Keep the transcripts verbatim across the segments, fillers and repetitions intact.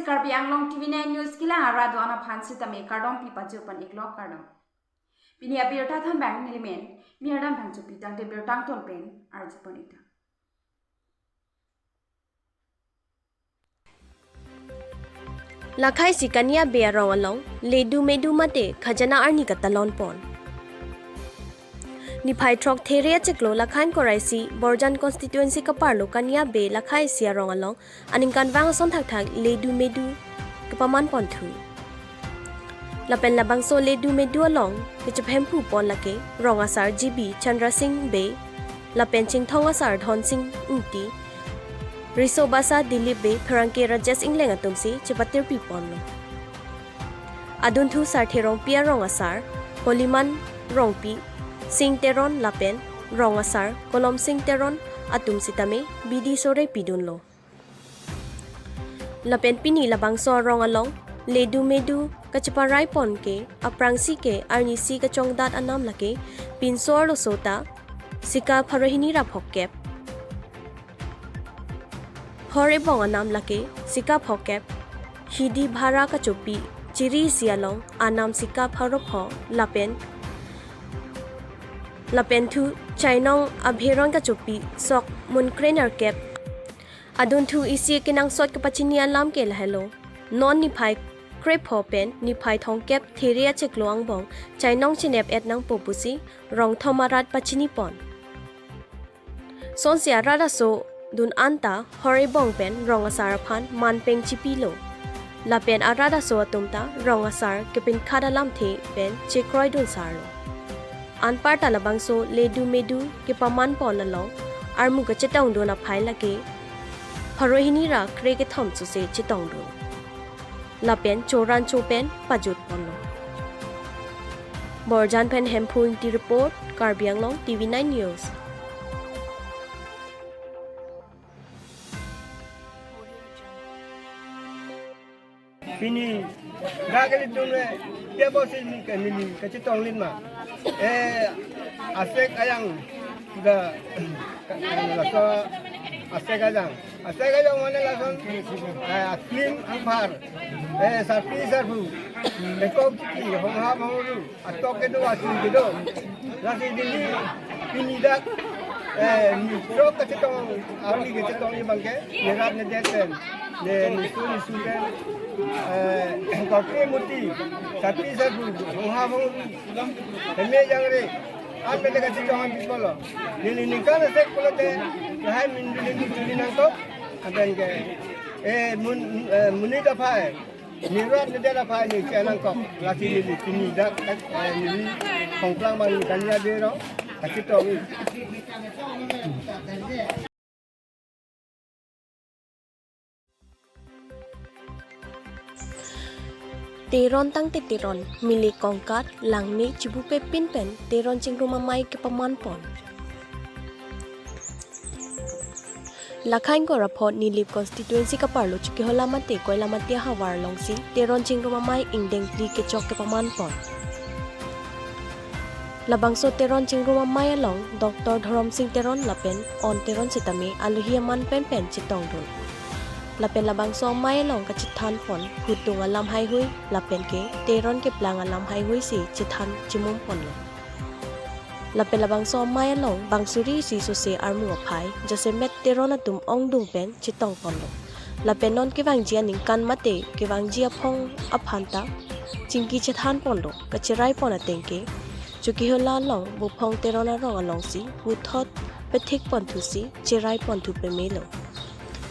Karbi Anglong T V nine News kelang arat do-an aphan sitame kardom pi pajut pon iklo, kardom. Pini abirta thanbang nelimen Mirdan Phangchopi, tangte birta angton pen arju pon ikta. Lakhai si Kania Bey arong along ledu medu mate khajana arni katalon pon. Niphai throk there achiklo Lakhai Korai si Borjan constituency kaparlo Kania Bey Lakhai si arong along aningkanvang ason thakthak ledu medu kepaman ponthu. Lapen labangso ledu medu along kechephem phu pon lake rong asar G B Chandra Singh Bey, lapen chingthong asar Dhon Singh Ingti, riso basa Dilip Bey, pherangke Rajesh Ingleng atumsi chepatirpi ponlo. Adunthu sarthe Rongpi arong asar Holiman Rongpi, Singh Teron lapen rong asar Kolom Singh Teron atum sitame bidi sore pidunlo. Lapen pini labangso arong along ledu medu kacheparai pon ke aphrangsi ke arnisi kachongdat anam lake pinso arloso ta sika pharo hini ra phokep. Hor ebong anam lake sika phokep, hidi bhara kachopi chiri isi along anam sika pharo pho lapen, lapen thu chainong abheron kachopi sok munkre nerkep. Adunthu isi kenangsot kepachini alam ke lahelo. Non niphai krepho pen niphai thomkep there achiklo angbong chainong chinep-et nangpo pusi rong thom arat pachini pon. Sonsi arat aso dun anta hor ebong pen rong asar aphan manpeng chipilo. Lapen arat aso atum ta rong asar kepinkhat alamthe pen chekroi dun sarlo. Anparta labangso ledu medu kepaman pon along armu kachetongdun aphai lake pharo hini ra kre kethom sose chetongdun. Lapen choran cho pen pajut ponlo. Borjan pen Hemphu Ingti report, Karbi Anglong T V nine News. Pini dak kali tum le, pia bo si mi ke neli kachetong lin ma. Eh, Asek Ayang, sudah, laso Asek Ayang. Asek Ayang mane lason, eh, Aslim Angphar, eh, Sarpi Sarpu, Ekok Tiki, Hongha Hongru, atok kedo, asin kedo. Lasi neli pini dak, eh, nithrok kachetong, arni kachetong abangke, nerat nedet pen, ne nisu nisu pen, eh, Kokri Muti, Sarpi Sarpu, Hongha Hongru, Heme Jangre, an pen kachetong an pipolo. Neli ningkan asek pulote, lahai min neli neli nangkok, anpen ke, eh, mun, eh, munit aphai, nerat nedet aphai ne chenangkok, lasi neli pini dak, eh, neli Hongplang man Kania Bey arong kachetong. Teron tangte Teron, mili kongkat, langme chibupe pinpen Teron Chingrum Amei kepaman pon. Lakhai Korai apot Nilip constituency kaparlo Chokihola mate Koilamati ahavar alongsi Teron Chingrum Amei ingdeng phli kechok kepaman pon. Labangso Teron Chingrum Amei along Doctor Dhorom Sing Teron lapen On Teron sitame alohi aman penpen chetongdun. Lapen labangso amei along kachethan pon hutung alam haihui lapen ke Teron keplang alam haihui si chethan chimum ponlo. Lapen labangso amei along bang suri isi sose armu aphai jasemet Teron atum ongdung pen chetong ponlo. Lapen non kevangji aningkan mate kevangji aphong aphanta chingki chethan ponlo, kacherai pon ateng ke Chokihola along Buphong Teron arong alongsi puthot pethik ponthusi cherai ponthu pemelo.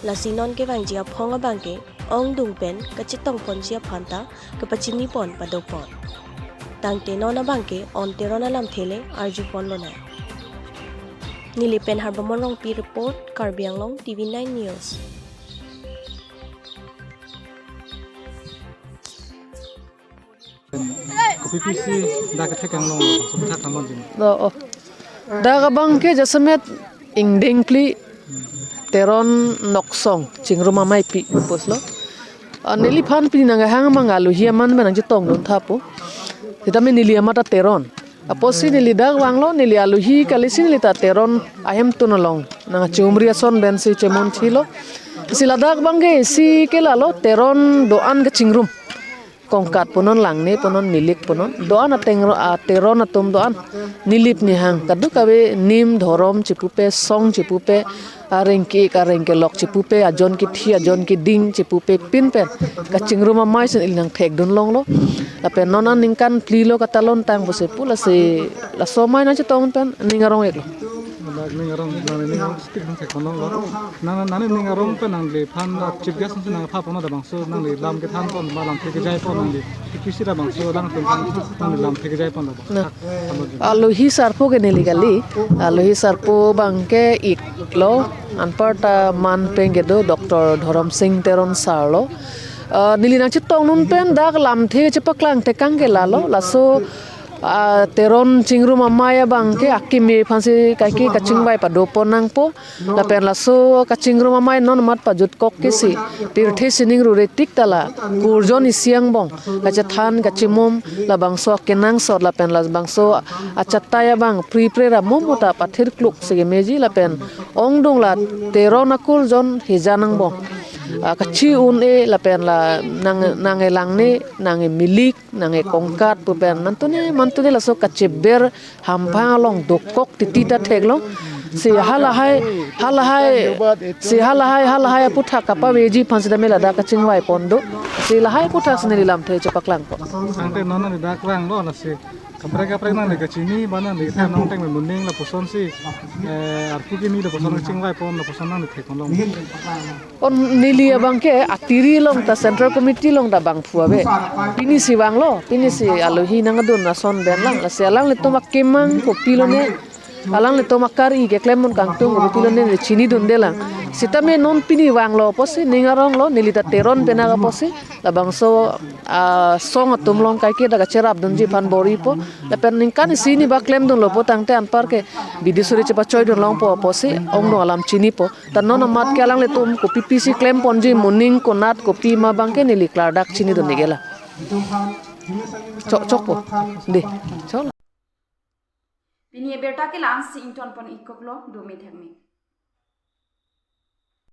Lasi non kevangji aphong abangke ongdung pen kachetong ponji aphanta kepachini pon pado pon. Tangte non abangke On Teron alamthe le arju ponlonang. Nilip pen Harbamon Rongpi report, Karbi Anglong T V nine News. Kopi pisi dak kethek anglong, so kethek kamon jin. Lo, oh. Dak abangke jasemet ingdeng phli Teron Noksong Chingrum Amei pi puslo. Ah, neliphan pini nanghang mang alohi aman pen nangchetongdun tha pu. Sitame neli amat ta Teron. Apotsi neli dak vanglo, neli alohi kali si neli ta Teron ahemtun along nangchumri ason pensi chemonthilo. Si ladak abangke si ke lalo Teron do-an kachingrum. Kongkat punon, langne punon, milik punon. Do-an ateng ro-, a Teron atum do-an. Nilip nihang. Kadokave nim dhorom chipupe, song chipupe, areng ke-ik areng kelok chipupe, ajon kithi, ajon kiding chipupe pinpen kachingrum amei si neli nangthekdun longlo. Lapen non aningkan phli lo katalon tang pusi pu, lasi laso amei nangchetong pen ning arong-iklo. Ladak ning arong, nangli ning arong speak nangthekdun longlo. Nang, nangli ning arong pen nangliphan, ah, chief guest si nangpha pon labangso, nangli lam kethan pon, ma lamthe kejai pon nangli. Kisi labangso, alangtum aphan nangli lamthe kejai pon labang. Na. Alohi sarpo ke neli kali. Alohi sarpo abangke iklo, anparta man pen kedo Doctor Dhorom Sing Teron sir lo. Ah, neli nangchetongnun pen dak lamthe chepaklangtekang ke lalo. Laso, ah, Teron chingrum amei abangke akimi aphansi kaike kachingvai padopon nangpo. Lapen laso kachingrum amei non amat pajutkok ke si, pirthe sining rure tik ta la kurjon isi angbong kachethan kachimum, labangso akenangsot lapen labangso achatai abang pripre ra momo ta pathirkluk si kemeji lapen ongdung la Teron akurjon hijan angbong, ah, kachi-un-e lapen la nang, nang-e langne, nang-e milik, nang-e kongkat pu pen mantune mantune laso kacheber hamphang along dokok titi ta theklong. Si halahai, halahai, si halahai, halahai aphuthak kapaveji aphan sitame ladak kachingvai pon do. Si lahai aphuthak si neli lamthe chepaklangpo. Tangte non nangli dak vanglo, lasi kaprek kaprek nangli kachini, ba nangli kethan nangteng moning lapuson si, eh, arpu kimi lapuson kachingvai pon lapuson nangli thek ponlong. On neli abangke atiri along ta Central Committee along ta bangphu ave. Pini si vanglo, pini si alohi nangdun ason pen lang. Lasi alanglitum akemang kopilone, alanglitum akari keklem pon kangtung kopilone neli chinidundelang. Sitame non pini vanglo apotsi ning aronglo, neli ta Teron penang apotsi labangso, ah, song atum along kaike dak kacherapdunji aphan bor-ipo. Lapen ningkan isi ni ba klemdunlo pu tangte anparke bidi suri chepachoidun longpo apotsi ongdung alam chinipo. Ta non amat ke alanglitum kopi pisi klem ponji, moning konat kopi ma abangke neli klardak chinidun-ik-e la. Chok, chokpo. Dei. Chok. Pini abirta ke la-ansi ington pon-ikkoklo, dome thekme.